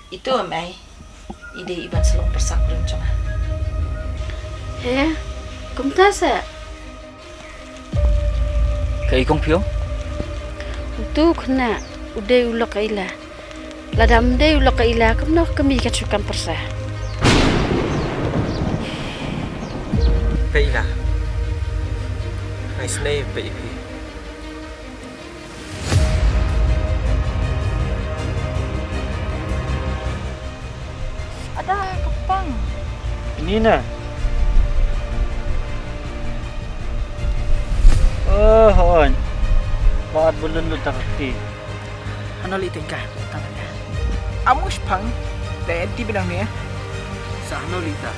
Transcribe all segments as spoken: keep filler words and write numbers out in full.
Ito em ai. I dei i ban sa long pyrsa kren jong nga. He, kumta sa. Ka i kong pio? Utu khna u dei u lok ka ila. Lada um dei u lok ka ila kumno ka mi ka chu kam pyrsa. Ka ila. Ngai snei pe i phi. Ada ka pang. Ini na. Oh, hon. Baat bulan lu takti. Hano li tingka. Amush pang. Dai enti benang ni. Sa hano li ta.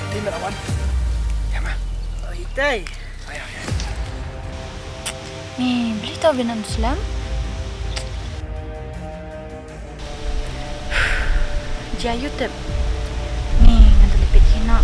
Ti merawan. Ya ma. Oh, itai. Ayo, ayo. Ni beli tau binam selam. Jia YouTube. Ni ngan terlipit kina.